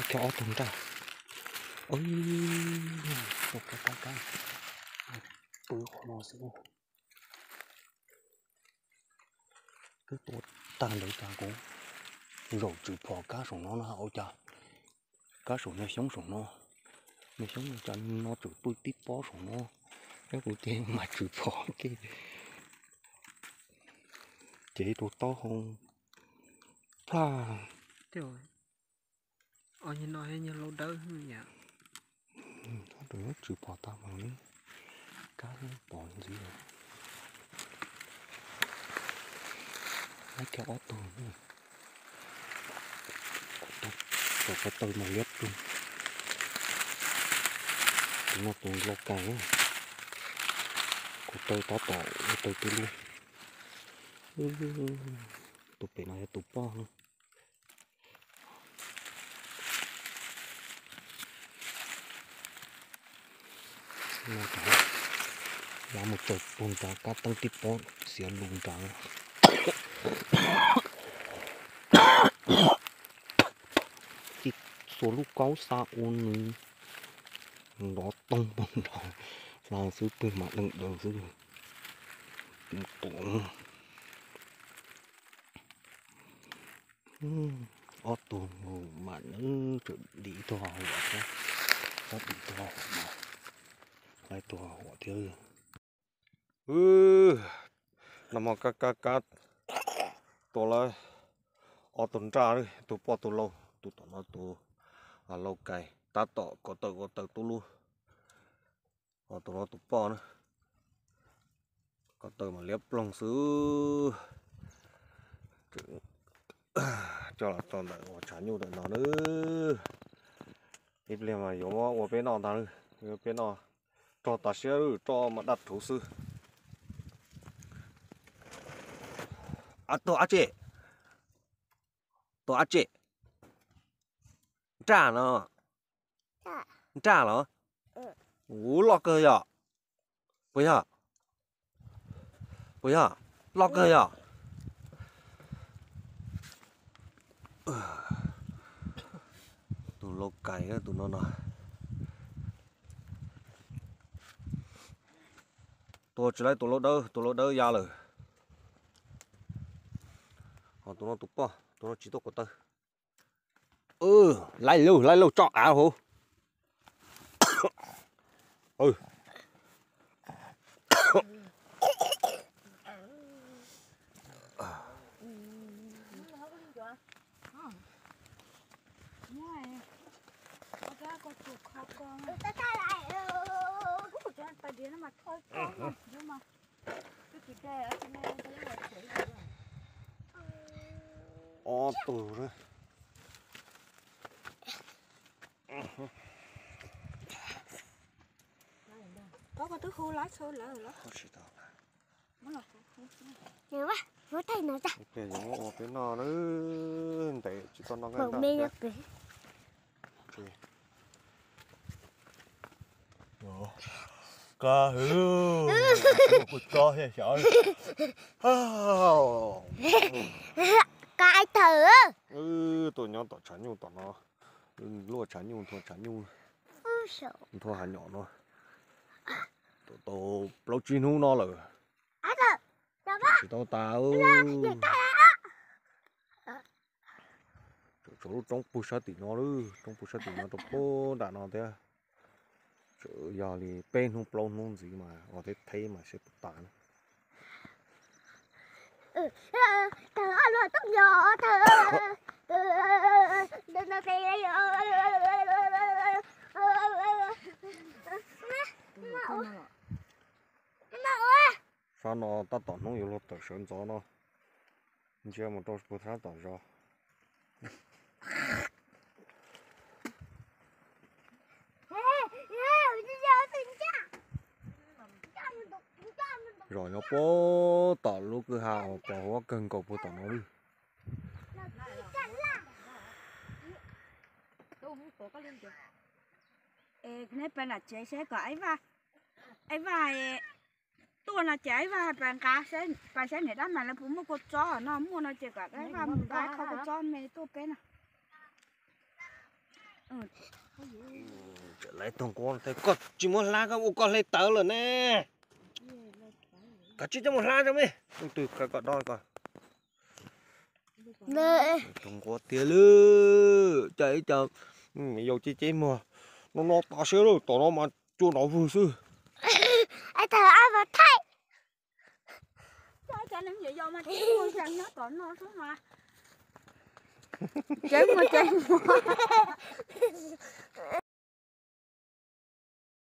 Cog ob tug nraj. Ub, tua kab kab kab. Pw qhov no xwb. Twb tua tag ntawd cas kuv zaum tswm phom kab saum no na, ua cas kab saum niag xyoob saum no, niag xyoob no cas no tseem pw tib pob saum no, thiab kuv ces mas tswm phom ke ces rau taub hau plaj. Ob niag no yog niag lau dawb yom. Txhob rau nyob tswm phom tag mas li kab pom ntxiv. Laib kiag ob tug. Tus ko taw mas liab ploog. Tus no tus lau kais. Ko taw tab tom ua taw tu lub. Tus pem no yog tus poj na. Los mus tsaws puag nrad kab teeb tib pob xiav lus nrad. Tib xuas lub kaub xa ua nws nrov toog puag nrad, hla xwb pw mam deeg daws xwb. Tus ob tug mas nws tseem dim ib tug hos huam thiab, tseem dim ib tug hos huam, laib tug hos huam thiab. Nag hmo kab kab kab tua lawm ob tug nraj, tus poj tus lau, tus tom no tus lau kais tab tom ko taw ua taw tu lub. Tus no tus poj na, ko taw mas liab ploog xwb. Coj los tso ntawm ua tshav nyuj ntawm no na. Ib pliag mas yuav muab ua peb noj ntag, peb noj rog tas siab, roj mas daj rhuv xwb. Tus ab tsi, tus ab tsi, nraj no, nraj los, ua loj kawg yom, puas yog? Puas yog? Loj kawg yog. Tus lau kais tus no no. Tua tsis laib tus lau dawb, tus lau dawb ya lawm. Ho tus no tus poj, tus no tsis tuaj ko taw. Laib lauj, laib lauj, tso av hauv. Ob tug. Koj twb hu lawv tsis tau. Ua peb noj na, ntev tsis tau noj nqaij nrog. Kab hwv, kuv tso thiaj xyov. Kab ib thawm. Tuaj nyob tom tshav nyuj tom no, luaj tshav nyuj, nthua tshav nyuj, nthua hav nyom no, tau plaub tsib hnub no lawm. Tsis tau tas. Tshuav lub roob puag sab tim no lawm, roob puag sab tim no rau puag nram no thiab. Tseem yog li peb hnub plaub hnub ntxiv mas ua teb theb mas seb puas tas na. Sab no tab tom hnub yuav luag tawm sawv ntxov no, ntsia mus rau puag sab tom zos. Zos nyob puag tom lub kwj ha uas pos huab kawg nkaus puag tom no lawm. Neb pais nram tsev seb kom Ais Vaj, Ais Vaj tuaj no ces Ais Vaj pais nqa, pais saib niam dab mas lawv puas muaj kua txob no, muaj no ces kom Ais Vaj mus nqa ib qho kua txob me tuaj peb no. Lawv tus nquab, koj tsis muab hlab, koj ua koj hle tawv lawm ne. Koj tsis coj mus hlab rau me. Tus twg koj do ko. Tus nquab tiag lawm, cas ib co yau ceb ceb muag no no tas siab lawm, tom no mas cua nrov vwg xwb. Thaum ab mas thaij. Cov neeg yau mas tsis muaj zaj nyob tom no xwb mas. Tsev muag tsev muag.